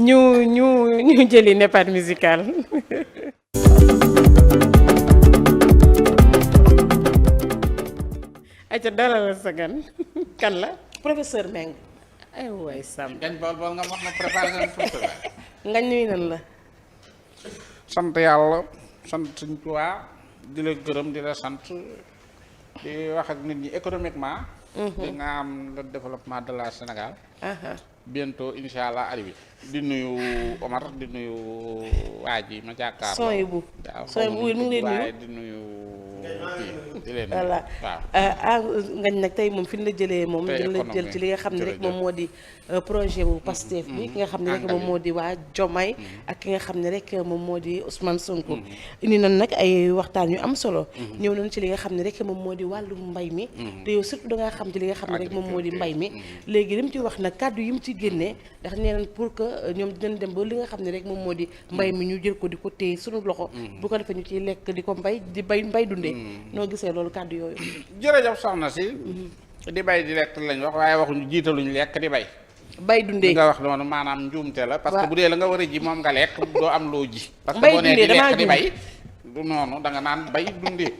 ñu jëli nepad musical. ayca dalal sa gan kan la. professeur Meng. ay waay Sam. gañ bool nga wax na préparation professeur. nga ñuy nan la. sant yàlla sant Sëñ Tuubaa di la gërëm di la sant di wax ak nit ñi économiquement. di nga am le développement de la Sénégal. bientôt incha allah arrivé di nuyu Omar di nuyu waa ji ma jàkkaarloo. son yi bu son yi bu mu ngi leen nuyu di nuyu di leen voilà ngañ nag tey moom fi ñu la jëlee moom dina la jël ci li nga xam ne rek moom moo di projet bu Pastef bi ki nga xam ne rek moom moo di waa Diomaye ak ki nga xam ne rek moom moo di Ousmane Sonko indi nañ nag ay waxtaan yu am solo ñëw nañ ci li nga xam ne rek moom moo di wàllu mbay mi te yow surtout dangaa xam ci li nga xam ne rek moom moo di mbay mi léegi li mu ci wax nag kàddu yi mu ci génnee ndax nee nañ pour que ñoom dinañ dem ba li nga xam ne rek moom moo di mbay mi ñu jël ko di ko téye suñu loxo bu ko defee ñu ciy lekk di ko mbay di mbay dundee noo gisee loolu kàddu yooyu. jërëjëf soxna si. di bay di lekk lañ wax waaye waxuñu jiitaluñu lekk di bay. bay dundee nga wax noonu maanaam njuumte la. parce que bu dee la nga war a ji moom nga lekk doo am loo ji. parce que mbay boo nee dundee di damaa lekk di bay du noonu da nga naan bay dundee.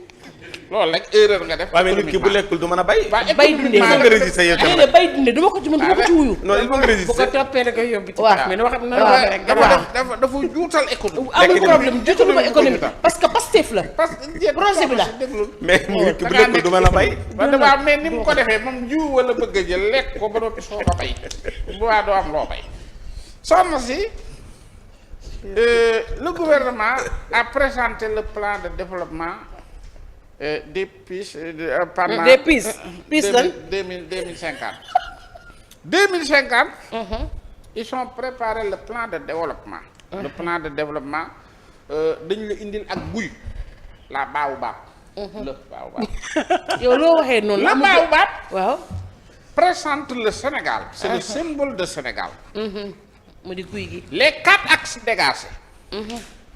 loolu rek erreur nga def. waaw mais nit ki bu lekkul du mën a bay. bay dundee il faut nga résister yow tamit déedéet bay dundee du ma ko ci mën du ma ko ci wuyu. non il faut nga bu ko résister. toppee da koy yóbbu ci waaw pax mi wax na rek. dafa juutal économie. amul problème jotul ma économie parce que Pastef la. parce que projet bi la. déglul. mais nit ki bu lekkul du mën a bay. ba damaa mais ni mu ko defee moom jiw wala bëgg a jël lekk ko ba noppi soo ko bay bu waa doo am loo bay. soxna si le gouvernement a présenté le plan de développement des pistes pendant des pistes lan 2050. 2050. Ils sont préparé le plan de développement. Le plan de développement dañu la indil ak buy la baobab. le baobab. yow loo waxee noonu la baobab. waaw. présente le Sénégal. C'est le symbole de Sénégal. mu di guy gi. Les 4 axes dégagés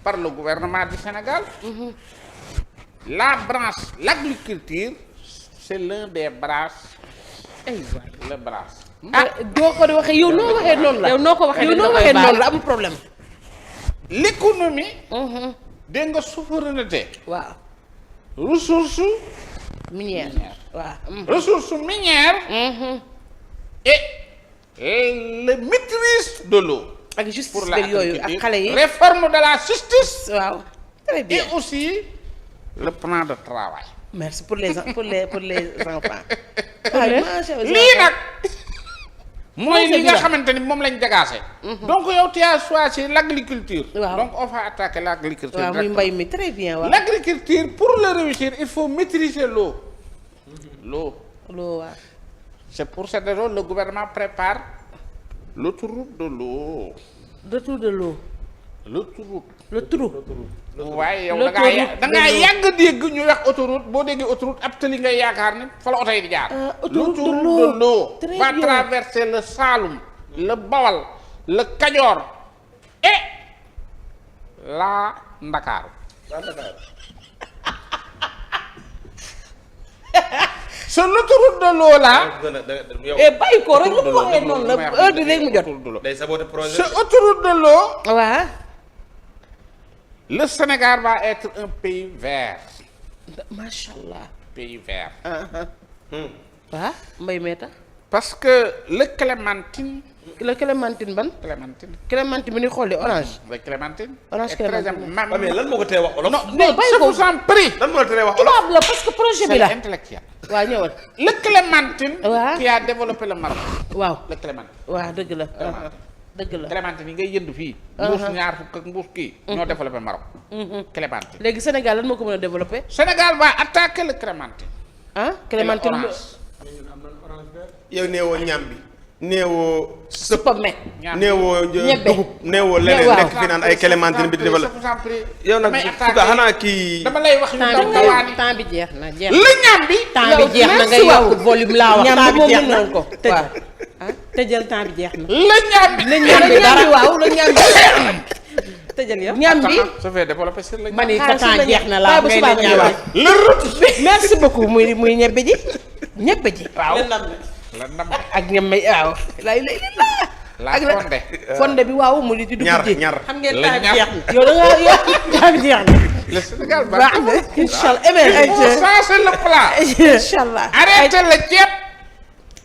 par le gouvernement du Sénégal. La branche, l'agriculture, c'est l'un des branches. Le branche. doo ko waxee yow noo waxee noonu la. yow noo ko waxee noonu la amul problème. L'économie. dégg nga souveraineté. waaw. ressources minière waaw. ressources minières. et le maîtrise de l'eau. ak justice pour la beeg yooyu ak xale yi. réforme de la justice. waaw très bien. et aussi le plan de travail. merci pour les enfants. lii nag mooy li nga xamante ni moom lañ dégagé. donc yow tu as choisi l'agriculture. waaw donc on va attaquer l'agriculture. waaw muy mbay mi très bien waaw. l'agriculture pour le réussir il faut maîtriser l'eau. loo waaw. C'est pour cette raison le gouvernement prépare l'autoroute de l'eau. retour de l'eau. L'autoroute. le trou. waaye yow da ngaa yàgg dégg ñu wax autoroute boo déggee autoroute ab tali ngay yaakaar ni fa la oto yi di jaar. autoroute de L'autoroute de l'eau va bien. traverser le Saloum, le Bawal, le Kajoor et la Ndakaaru. C'est l'autoroute de l'eau là. bàyyi ko rek lu mu waxee noonu la heure bi léegi mu jot. day saboter projet. C'est autoroute de l'eau. waaw. Le Sénégal va être un pays vert. macha allah. Pays vert. waaw mbay mee tax. Parce que le clémentine. la clémentine ban. clémentine bi ni xool di orange. Le clémentine. Orange est très clémentine. waaw mais lan moo ko tee wax olof. Non, mais bàyyi je ko. vous en prie. lan moo la teree wax olof. tubaab la parce que projet bi C'est la. intellectuel. waaw ñëwal. Le clémentine. Ouais. Qui a développé le Maroc. waaw. Le clémentine. waaw dëgg la. dëgg la. Clémentine yi ngay jënd fii. mbuus ñaar fukk ak mbuus kii. ñoo développé Maroc. Clémentine. léegi Sénégal lan moo ko mën a développé. Sénégal va attaquer le clémentine. ah clémentine. Et le orange. yow neewoo ñambi. neewoo sëpp. pomme. neewoo ñebbe. dugub. neewoo leneen waaw. nekk fi naan ay clémentine bi di développé. Je vous en prie. yow nag Damay fuga attaquer. xanaa kii. dama lay wax yu ndaw ndawaani. temps bi jeex na jeex Le ñambi. temps bi jeex na nga yokk volume laa wax. ñam temps bi bi moom jeex mën na nañ ko. tëj waaw. tëjal temps bi jeex na. Le ñambi. ñam bi dara waaw la ñam bi. tëjal yow. ñam bi. Je vais développer sur le ma ñambi. ni sa temps jeex na laa Bàyyi ba ngay subaa ne nga ñëwaat. Le rôti. merci beaucoup muy ñebbe ji. ñebbe ji. waaw. La ndam. ak ñam may waaw. lay lay la. la fondé fondé bi waaw mu di ci dugg ji ñar xam ngeen La temps bi ñaar. jeex na. yow da nga yow temps bi jeex na le Sénégal baax na inchallah ça c'est le plan inchallah arrêtez le ceeb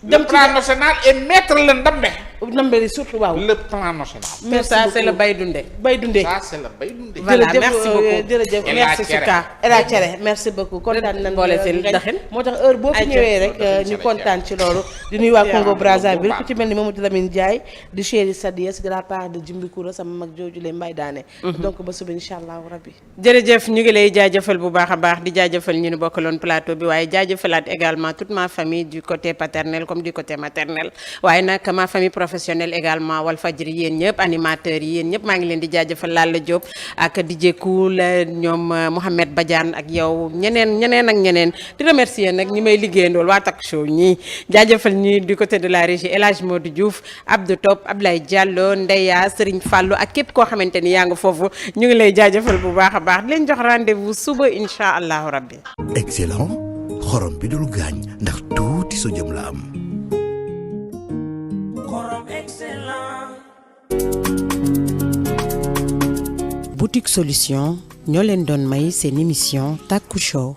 le Dem ci- plan national et mettre le ndambe Ndambeli surtout waaw le plan national Tout ça c'est le bay dunde. bay dundee ça c'est le bay dundee Voilà, merci beaucoup. jërëjëf Et la merci cere. Souka et la cere merci beaucoup kontaan nañ boole seen ngañ. daxin. moo tax heure boo fi Ay, ñëwee cere. rek ñu kontaan ci loolu di nuyu waa Congo Brazzaville ku ci mel ni Mamadou Lamine Ndiaye di chéri Sadia c'est de la part de Jimbi Koura sama mag jooju lee mbay daane donc ba suba insha allahu rabbi jërëjëf ñu ngi lay jaajëfal bu baax a baax di jaajëfal ñu ni bokkaloon plateau bi waaye jaajëfalaat également toute ma famille du côté paternel comme du côté maternel waaye nag ma famille professionnelle également Walfadjri yéen ñëpp animateurs yi yéen ñëpp maa ngi leen di jaajëfal Lalla Diop ak DJ Koul ñoom Mohamed Badiane ak yow ñeneen ak ñeneen di remercier nag ñi may liggéeyandool waa Tak Show ñii jaajëfal ñi du côté de la régie El Hadj Modou Diouf Abdou Top Ablaye Diallo Ndeya Serigne Fallou ak képp koo xamante ni yaa nga foofu ñu ngi lay jaajëfal bu baax a baax di leen jox rendez-vous suba incha allahu rabbi. excellent xorom bi dul gaañ ndax tuuti so jëm la am. Boutique Solution ñoo leen doon may seen émission Taku Show.